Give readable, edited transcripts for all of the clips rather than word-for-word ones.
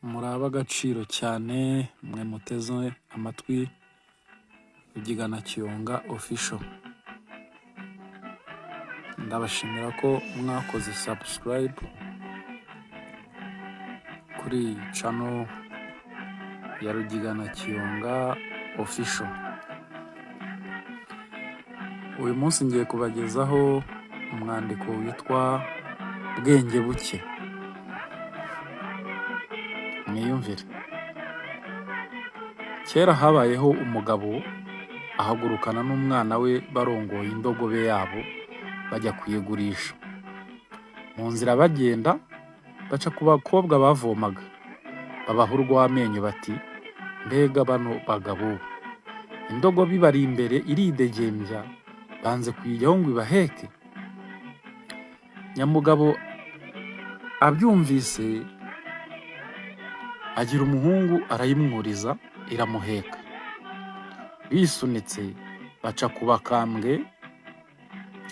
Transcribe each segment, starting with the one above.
Muri ab'agaciro cyane mwe muteze amatwi Rugigana Kiyonga Official. Ndabashimira ko mwakoze subscribe kuri iyi channel ya Rugigana Kiyonga Official. Uyu munsi ngiye kubagezaho umwandiko witwa Bwenge Buke. Mwiyumvire. Kera habayeho umugabo ahagurukana n'umwana we barongoye indogobe yabo bajya kuyigurisha. Mu nzira bagenda baca ku bakobwa bavomaga, babaha urw'amenyo bati: "Mbega bano bagabo, indogobe ibari imbere iridegembya, banze kuyijyaho ngo ibaheke." Nyamugabo abyumvise agira umuhungu arayimwuriza iramuheka. Bisunitse baca ku bakambwe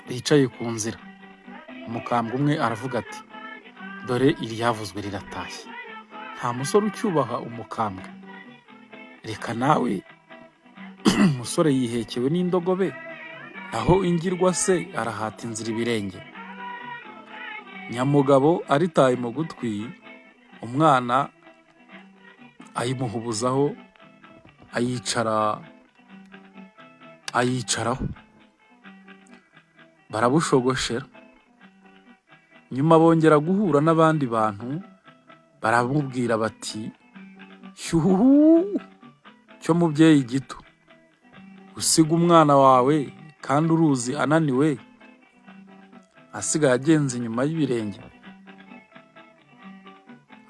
bicaye ku nzira. Umukambwe umwe aravuga ati: "Dore iryavuzwe riratashye, nta musore ucyubaha umukambwe. Reka nawe, umusore yihekewe n'indogobe, naho ingirwa se arahata inzira ibirenge." Nyamugabo aritaye mu gutwi, umwana ayimuhubuzaho ayicara ayicaraho, barabushogoshera. Nyuma bongera guhura n'abandi bantu, baramubwira bati: "Shyuhuhu cyo mubyeyi gito, usiga umwana wawe kandi uruzi ananiwe, asigaye agenza inyuma y'ibirenge,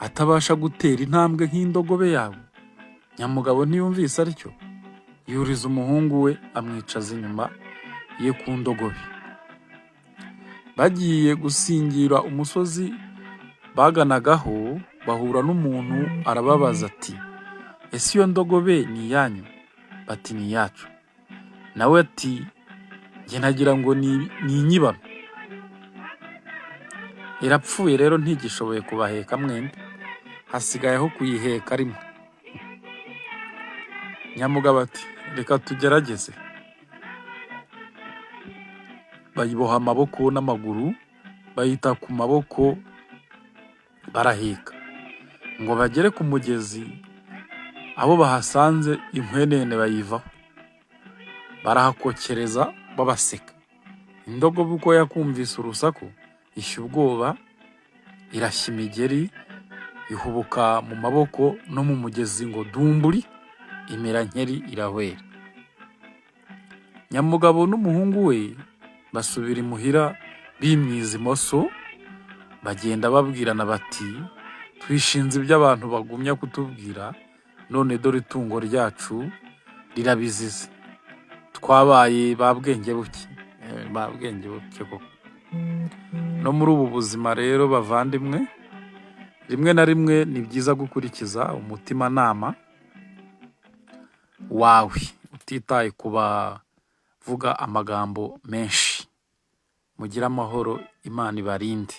atabasha gutera intambwe nk'indogobe yawe." Nyamugabo ntiyumvise atyo, yuriza umuhungu we amwicaza inyuma ye ku ndogobe. Bagiye gusingira umusozi baganagaho, bahura n'umuntu arababaza ati: "Ese iyo ndogobe ni iyanyu?" Bati: "Ni iyacu." Nawe ati: "Njye nagira ngo ni inyibano, irapfuye rero ntigishoboye kubaheka mwembi, hasigaye aho kuyiheka rimwe." Nyamugabo ati: "Reka tugerageze." Bayiboha amaboko n'amaguru, bayita ku maboko, baraheka. Ngo bagere ku mugezi, abo bahasanze inkwenene bayivaho, barahakokereza babaseka. Indogobe uko yakumvise urusaku ishya ubwoba, irashya imigeri, ihubuka mu maboko no mu mugezi ngo dumburi, imera nkeri irahwera. Nyamugabo n'umuhungu we basubira imuhira bimyiza imoso, bagenda babwirana bati: "Twishinze ibyo abantu bagumya kutubwira, none dore itungo ryacu rirabizize, twabaye ba bwenge buke." Ba bwenge buke koko. No muri ubu buzima rero bavandimwe, rimwe na rimwe ni byiza gukurikiza umutimanama wawe utitaye ku bavuga amagambo menshi. Mugire amahoro, Imana ibarinde.